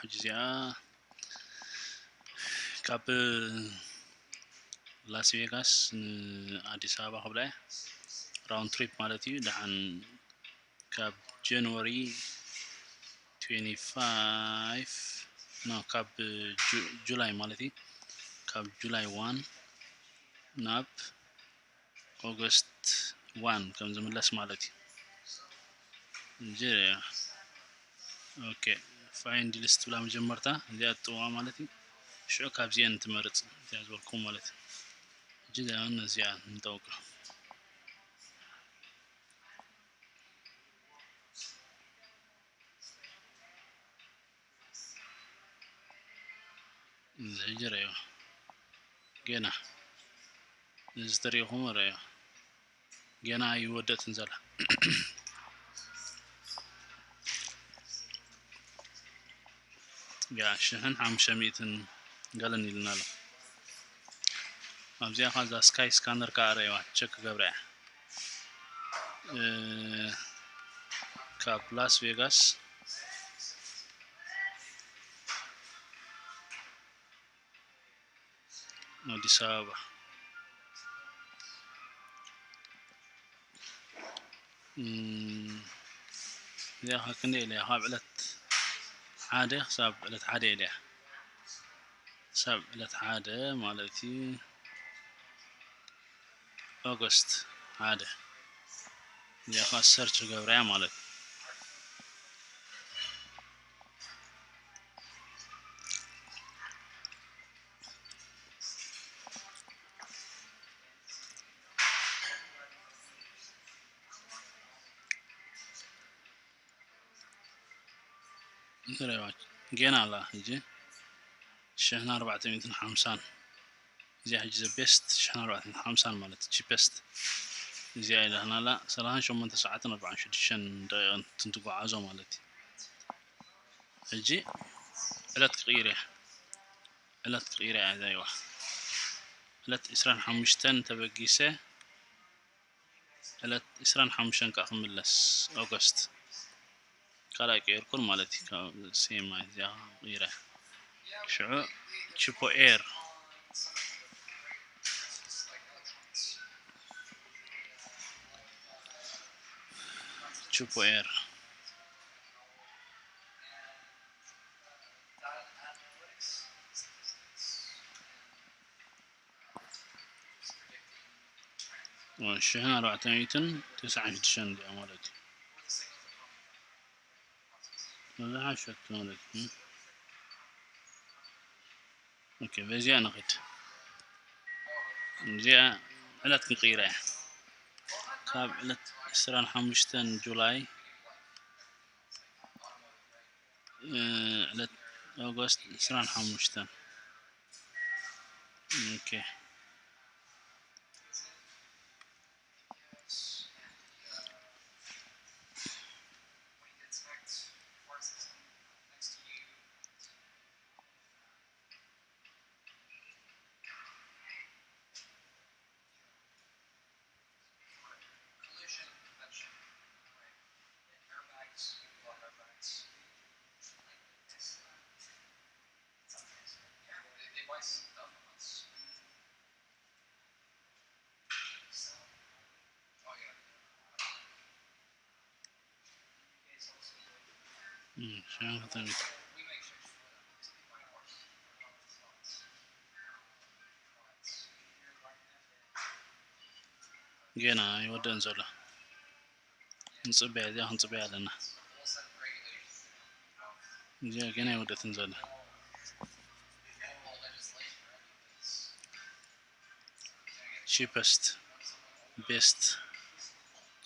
ሕጂ እዚኣ ካብ ላስ ቬጋስ ንኣዲስ ኣበባ ክብላ እየ። ራውንድ ትሪፕ ማለት እዩ። ደሓን ካብ ጃንዋሪ ትዌንቲ ፋይቭ፣ ኖ፣ ካብ ጁ-፣ ጁላይ ማለት እዩ። ካብ ጁላይ ዋን ናብ ኦገስት ዋን ከም ዝምለስ ማለት እዩ። እንጂ፣ ኦኬ፣ ፋይንድ ሊስት ትብላ መጀመርታ፣ እዚኣ ትጥውቓ ማለት እዩ። ሽዑ ካብዚአን ትመርጽ፣ እዚኣ ዝበልኩም ማለት እዩ። ሕጂ እዚኣ ነዚኣ ንጠውቃ። እዚ ሕጂ ረዮ ገና፣ እዚ ተሪኢኹም ረዮ፣ ገና ኣይወደትን ዘላ። ያ፣ ሽሕን ሓሙሽተ ሚእትን ገለን ኢልና ኣሎ። ኣብዚኣ ኸዓ እዛ ስካይ ስካነር ከኣ ረእዋ፣ ቸክ ክገብራ እያ። እ፣ ካብ ላስ ቬጋስ ኣዲስ ኣበባ። እም፣ እዚኣ ኸ ክንደይ ኢለ እያ? ካብ ዕለት ሓደ ክሳብ ዕለት ሓደ ኢለ እያ። ክሳብ ዕለት ሓደ ማለት እዩ። ኦገስት ሓደ። እዚኣ ኸዓ ሰርች ክገብራ እያ ማለት እዩ። ገና ኣላ ሕጂ ሽሕን ኣርባዕተ ሚእትን ሓምሳን። እዚኣ ሕጂ ዘ ቤስት ሽሕን ኣርባዕተ ሚእትን ሓምሳን ማለት ቺፐስት። እዚኣ ኢላትና ኣላ ሰላሳን ሸሞንተ ሰዓትን ኣርባዓን ሽዱሽተን ደቂቕን ትጓዓዞ ማለት እዩ። ሕጂ ዕለት ክቕይር እያ። ዕለት ክቕይር እያ እዛ ይዋ። ዕለት ዕስራን ሓሙሽተን ተበጊሰ ዕለት ዕስራን ሓሙሽተን ከኣ ክምለስ ኦገስት። ካልኣይ ቀይርኩን ማለት እዩ። ካብ ሴማ እዚኣ ቀይረ። ሽዑ ቺፖ ኤር፣ ቺፖ ኤር። ሽሕን ኣርባዕተ ሚእትን ተስዓን ሽዱሽተን እዚኣ ማለት እዩ። ዝሓሸት ማለት እዩ። ኦኬ፣ በዚኣ ንኽድ። እዚኣ ዕለት ክንቅይራ እያ። ካብ ዕለት ዕስራን ሓሙሽተን ጁላይ፣ እ፣ ዕለት ኦገስት ዕስራን ሓሙሽተን። ኦኬ። ገና ይወደን ዘሎ። ንጽበያ፣ እዚኣ ክንጽበያ ኣለና። እዚኣ ገና ኣይወደትን ዘላ። ቺፐስት፣ ቤስት፣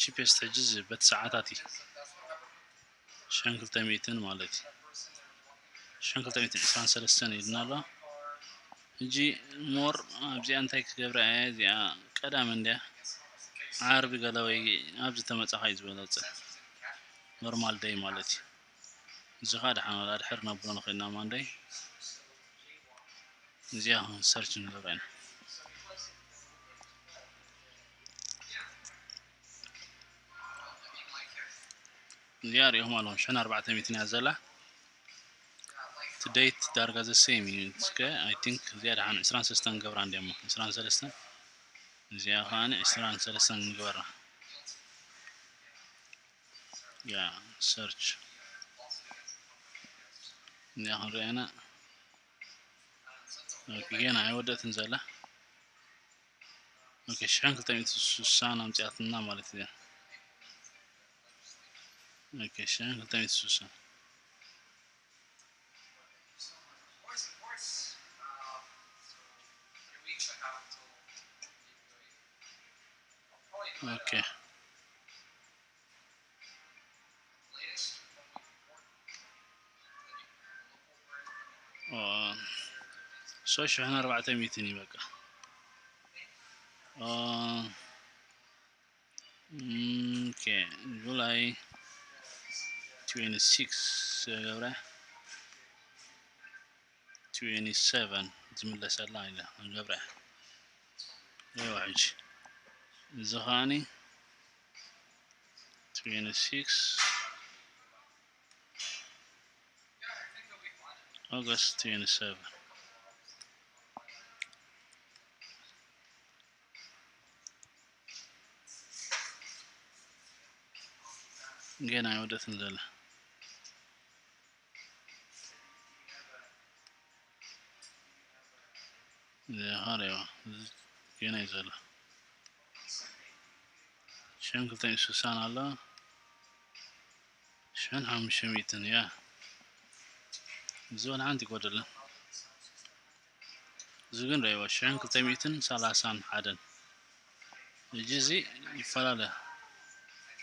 ቺፐስት ሕጂ ዝበቲ ሰዓታት እዩ። ሽሕን ክልተ ሚእትን ማለት እዩ። ሽሕን ክልተ ሚእትን ዕስራን ሰለስተን ኢልና ኣሎ። ሕጂ ሞር ኣብዚኣ እንታይ ክገብራ እየ? እዚኣ ቀዳም እንድያ፣ ዓርቢ ገለ ወይ ኣብዚ ተመጻኻ እዩ ዝበለጸ። ኖርማል ደይ ማለት እዩ። እዚ ኸኣ ደሓን ወላ ድሕር ነብሎ ንኽእልና ማንደይ። እዚኣ ሰርች ንገብራ ኢና። እዚኣ ሪኢኹም ኣለኹም፣ ሽሕን ኣርባዕተ ሚእትን እያ ዘላ። to date ዳርጋ the same እዩ። እስከ I think እዚኣ ደሓን ዕስራን ሰለስተን ገብራ እንዲሞ ዕስራን ሰለስተን እዚኣ ከዓኒ ዕስራን ሰለስተን ንግበራ። ያ search እዚኣ ክንሪኣና። ኦኬ፣ ገና ኣይወደትን ዘላ። ኦኬ፣ ሽሕን ክልተ ሚእቲ ስሳን ኣምፂኣትና ማለት እዩ። ኦኬ፣ ሽሕን ክልተ ሚእቲ ስሳን። ኦኬ፣ ሶ ሽሕን ኣርባዕተ ሚእትን እዩ በቃ። ኦኬ፣ ጁላይ ትዌንቲ ሲክስ ገብረ ትዌንቲ ሰቨን ዝምለሰላ ኢለ ገብረ። እዋ ሕጂ እዚ ኸዓኒ ትዌንቲ ሲክስ ኦገስት ትዌንቲ ሰቨን። ገና ኣይወደትን ዘላ። ኸሪዋ ገና እዩ ዘሎ። ሽሕን ክልተ ሚእቲ ስሳን ኣሎ። ሽሕን ሓሙሽተ ሚእትን እያ። እዚ ወላ ሓንቲ ይጎደለን። እዚ ግን ረእይዎ ሽሕን ክልተ ሚእትን ሰላሳን ሓደን። ሕጂ እዚ ይፈላለ፣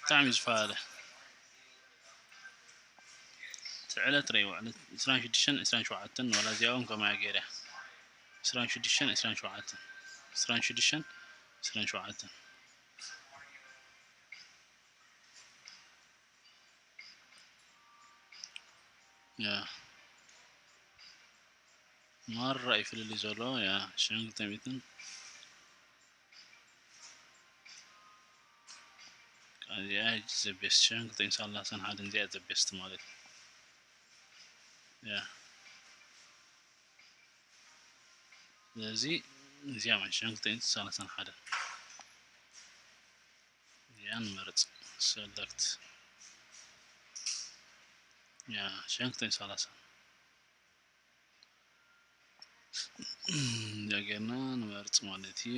ብጣዕሚ ዝፈላለ። እቲ ዕለት ረእይዎ፣ ዕለት ዕስራን ሽዱሽተን ዕስራን ሸውዓተን፣ ዋላ እዚኣ እውን ከምኣ ገይረ። ዕስራን ሽዱሽተን ዕስራን ሸውዓተን፣ ዕስራን ሽዱሽተን ዕስራን ሸውዓተን። ያ ማራ እዩ ፍልልይ ዘሎ። ያ ሽሕን ክልተ ሚእትን እዚኣ ሕጂ the best ሽሕን ክልተ ሚእትን ሰላሳን ሓደን እዚኣ the best ማለት እዩ። ያ ስለዚ እዚኣ ማለት ሽሕን ክልተ ሚእትን ሰላሳን ሓደን እዚኣ ንመርጽ። ሰለክት ያ ሽሕን ክልተ ሚእትን ሰላሳን እዚኣ ጌርና ንመርጽ ማለት እዩ።